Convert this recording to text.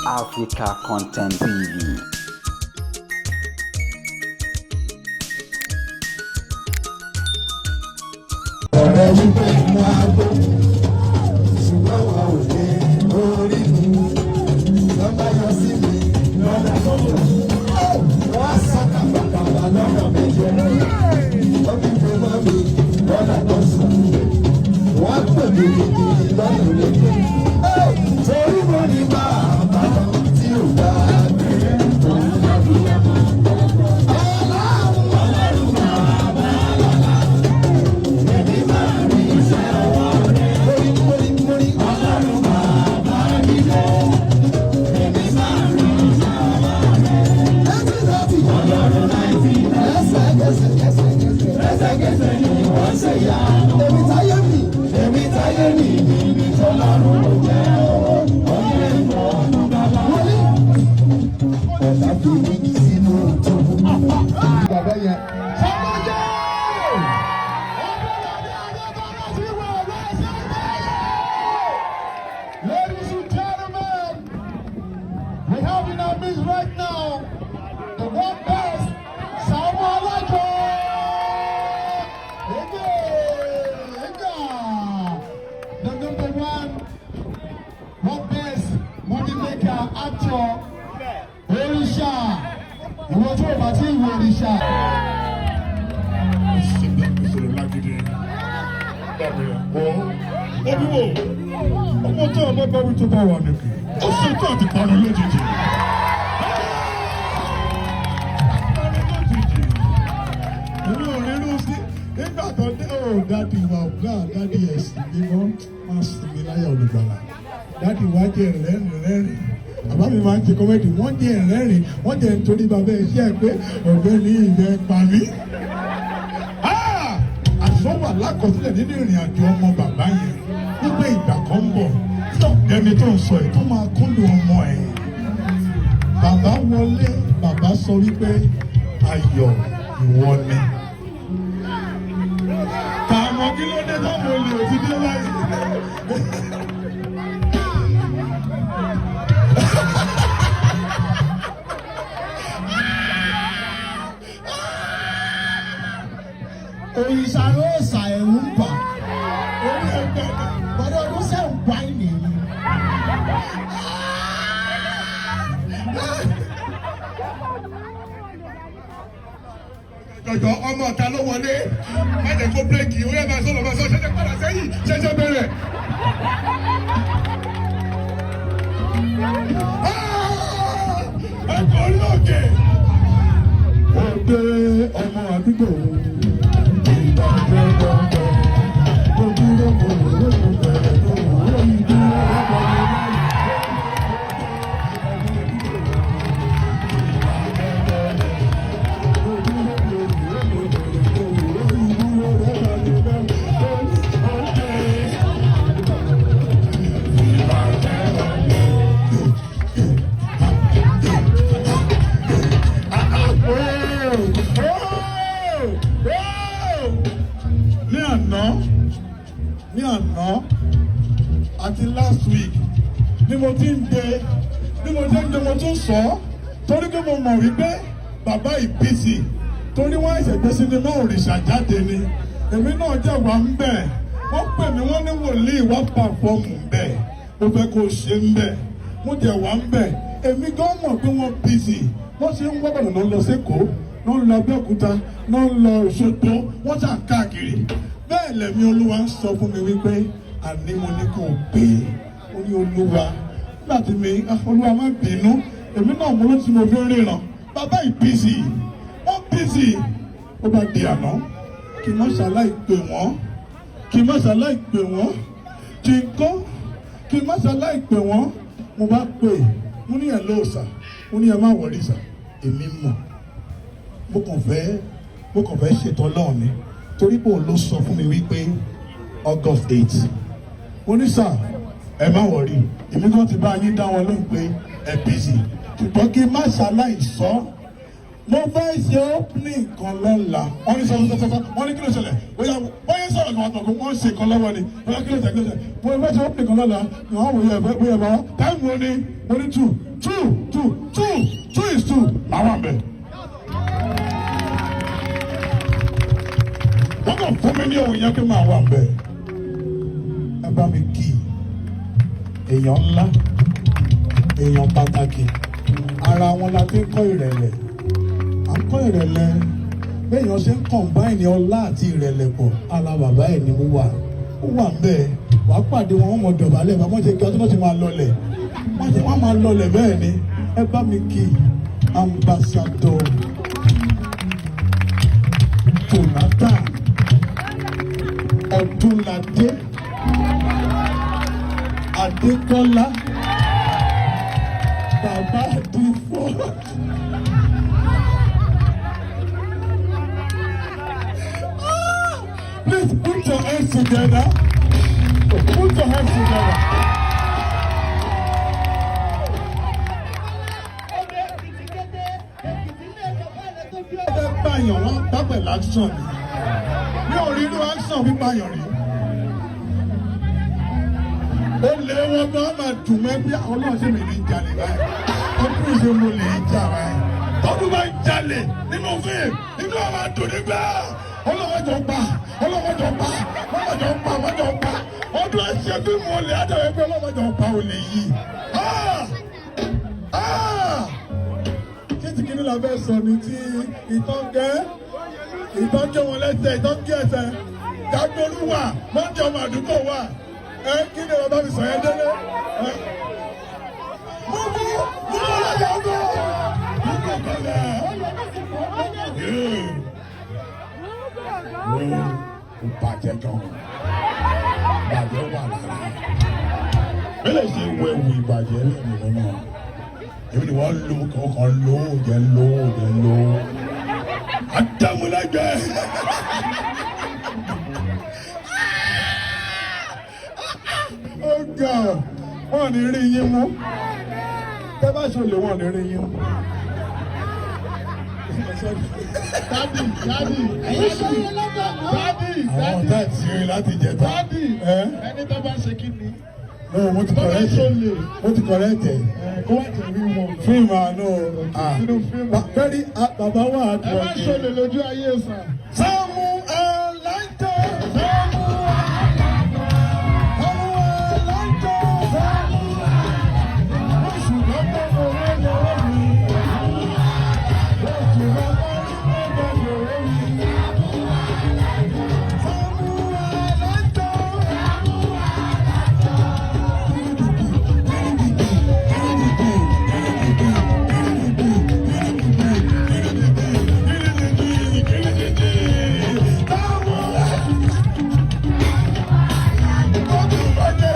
Africa Content TV. Ọ̀rẹ́ wípé inú agbó, ṣùgbọ́n wọn ò lè orí mi. Wọ́n bá yọ sí mi lọ́nà kọ̀ọ̀kan. Wọ́n á sá kàbàkàbà lọ́nà méje. Wọ́n fi fi mọ́ mi lọ́nà tó sùn. Wọ́n á pè mí gidigidi lọ́nà méje. Torí mo ní bàbá kan tí ò bá gbé. Ọlọ́run, Ọlọ́run bàbá lọ́la. Èmi máa rí iṣẹ́ ọwọ́ rẹ̀. Mórí, mórí, mórí. Ọlọ́run bàbá nílé. Èmi máa rí iṣẹ́ ọwọ́ rẹ̀. 1930. Ọlọ́run 19. Lẹ́sẹ̀kẹsẹ̀, lẹ́sẹ̀kẹsẹ̀. Lẹ́sẹ̀kẹsẹ̀ ni wọ́n ṣe yá. Èmi táyé mi. Èmi táyé mi níbi tọ́lọ́run ò jẹ́. Ọ̀yẹ́ ìmọ̀ bàbá. Wọlé. Ọ̀tá fi mí sínú túbú. Bàbá yẹn. Sọ́kọ́jẹ́! Ladies and gentlemen, we have in our midst right now the one best, Sàámú Alájọ. Ege, ega. The number one, one best movie maker, actor, Òrìṣà. Ìwọ tí o bá tí ì wo Òrìṣà. Ìṣòro lágídí òbí wo ọmọ tó ọmọ bá wí tó bá wà nìkì ó ṣètò àti parun lójijì. Parun lójijì. Èmi ò rírú sí nígbà tó dé. Ó daddy wa, ọ̀gá daddy, ẹ̀sìn mímọ́ máa sinmi láyà olùgbàlà. Daddy wa jẹ́ rẹ́rìn rẹ́rìn. Bàbá mi máa ń ṣe comedy, wọ́n jẹ́ rẹ́rìn, wọ́n jẹ́ nítorí bàbá ẹ̀ ṣe é pé ọ̀gbẹ́ni ìbẹ̀ pa mí. Àṣọ wà lákọsílẹ̀ nínú ìrìn àjò ọmọ bàbá yẹn wípé ìgbà kan ń bọ̀ tí ọ̀gbẹ́ni tó ń sọ yìí tó máa kúndùn ọmọ ẹ̀. Bàbá wọlé, bàbá sọ wípé ayọ̀ ìwọ ni. Tààmọ̀ kí ló dé táwọn olè ò ti dé báyìí? Òrìṣà ló ṣà, ẹ̀rù ń bà. Orí ẹgbẹ́ Bọ̀dọ̀ ọdún sẹ́ ń wá ìní ni. Jọjọ, ọmọ ọ̀ta ló wọlé, má jẹ́ kó bírèkì ó yẹ máa sọ̀rọ̀, máa sọ ṣẹ̀ṣẹ̀ padà sẹ́yìn, ṣẹ̀ṣẹ̀ bẹ̀rẹ̀. Ẹ̀kọ́ orí òkè. Òde ọmọ àdúgbò ìbàjẹ́ gbọ̀ngàn. Mo dúró, mo wò ó, mo bẹ̀rẹ̀, mo wò ó, ìdúró ọmọ mi láyé. Mo dúró, mo wò ó, mo bẹ̀rẹ̀, mo wò ó, ìdúró ọmọ mi láyé. Òde ìbàjẹ́ gbọ̀ngàn. Ní àná, ní àná àti last week ni mo ti ń de, ní mo ti ń de, mo tún sọ ọ́ torí pé mo mọ̀ wípé bàbá ìbísí torí wọ́n ẹ̀sẹ̀ gbé sinimá Òrìṣà jáde ni. Èmi náà jẹ́ wà ń bẹ̀. Wọ́n pè mí, wọ́n ní wòlíì wá perform ń bẹ̀, mo fẹ́ kó o ṣe ń bẹ̀. Mo jẹ́ wà ń bẹ̀. Èmi gan mọ̀ pé wọ́n busy. Wọ́n ṣe ń wọ́pọ̀ lọ́nà lọ sẹ́kọ̀ọ́, ló ń lọ Abẹ́òkúta, ló ń lọ Òṣogbo, wọ́n ṣàn káàkiri. Bẹ́ẹ̀ lẹ̀mí Olúwa ń sọ fún mi wípé àní mo ní kó o pè é. Ó ní Olúwa nígbà tí mi, Olúwa má bínú, èmi náà mo ló tí mo fi ń ríran. Bàbá yìí busy, wọ́n busy. Ó bá di àná, kí n má ṣàláì pè wọ́n, kí n má ṣàláì pè wọ́n, kí n kọ́, kí n má ṣàláì pè wọ́n. Mo bá pè, mo ní, "Hello sir." Mo ní, "Ẹ má worry sir, èmi mọ̀. Mo kàn fẹ́ ṣètò Ọlọ́run ni, torí pé òun ló sọ fún mi wípé August 8." Mo ní, "Sir, ẹ má worry, èmi kan ti bá yín dá wọn lóhùn pé ẹ busy, ṣùgbọ́n kí n má ṣàláì sọ." Mo fẹ́ ṣe opening kan lọ́la. Wọ́n ní sọ́sọ́sọ́sọ́, wọ́n ní kí ló ṣẹlẹ̀? Bóyá bóyá sọ̀rọ̀ kan àtọ̀kọ́, wọ́n ṣe kan lọ́wọ́ ni. Bóyá kí ló ṣẹlẹ̀, kí ló ṣẹlẹ̀? Mo fẹ́ ṣe opening kan lọ́la. Ni wọ́n wòye ẹ̀fẹ́ bóyá bá time wo ni? Mo ní 2, 2, 2, 2, 2 is 2. Màá wà bẹ́ẹ̀. Wọ́n kàn fún mi ní òun yẹn pé màá wà bẹ́ẹ̀. Ẹ bá mi kí èèyàn ńlá, èèyàn pàtàkì. Ara wọn la fi ń kọ́ ìrẹ̀lẹ̀, à ń kọ́ ìrẹ̀lẹ̀. Béèyàn ṣe ń combine ọlá àti ìrẹ̀lẹ̀ pọ̀, ara bàbá ẹ̀ ni mo wà, ó wà ń bẹ́ẹ̀. Wàá pàdé wọn, wọ́n mọ̀ dọ̀bálẹ̀ bá wọ́n ṣe kí ọtún náà ti máa lọlẹ̀, wọ́n ṣe wọ́n máa lọlẹ̀. Bẹ́ẹ̀ ni, ẹ bá mi kí Ambassador Jonathan Ọdúnládé Adékọ́lá, Bàbá Àdìfọ́. Please put your hands together. Put your hands together. Ẹ pààyàn, wọn bá pẹ̀lú action ni. Mi ò rí irú action pípààyàn rí. Ó lé wọn gan máa dùn mọ́ bí àwọn náà ṣe mi ní jalè báyìí. Ọdún ìṣe mo lè jà báyìí. Tọ́dún bá ń jalè nínú fíìmù, inú àwọn àdùn nígbà. Ọlọ́mọjọ pa, ọlọ́mọjọ pa, ọlọ́mọjọ pa, ọlọ́mọjọ pa. Ọdún ẹ̀ṣẹ̀ fíìmù olè àjọyọ̀ pé ọlọ́mọjọ pa olè yìí. Ah! Ah! Kí ti kíní la fẹ́ sọ ni tí ìtàn gẹ́, ìtàn gé wọn lẹ́sẹ̀, ìtàn gé ẹsẹ̀. Dàgbòrú wà, mọ́jọ ọmọ àdúgbò wà. Ẹ kí ni bàbá mi sọ yẹn délé? Ẹ mú mú mú lọ́jà ọgọ́. Mú kò kọlẹ̀. Ó bàjẹ́ gan. Bàjẹ́ wà lára. Bẹ́lẹ̀ ṣe wọ ẹ̀wù ìbàjẹ́ lẹ́nu lọ́nà. Èmi ni wọ́n lo kọ̀ọ̀kan lówó jẹ́ lówó jẹ́ lówó. Adámúlágbẹ́. Ó ga, wọ́n ní rí yín mú. Tẹ́ bá ṣe olè, wọ́n ní rí yín mú. Daddy, daddy, daddy, Àwọn ọ̀tá ti rí láti jẹta. Daddy, Ẹ́ ẹni tó bá ṣe kí ni? No, mo ti Tó bá correct ṣe ẹ̀. olè. Mo ti correct ẹ̀. Ẹ kó wá tẹ̀lé wọn. Fíìmù àánú. Sínú fíìmù. Very bàbá wà á Ẹ má ṣe olè lójú ayé sàn.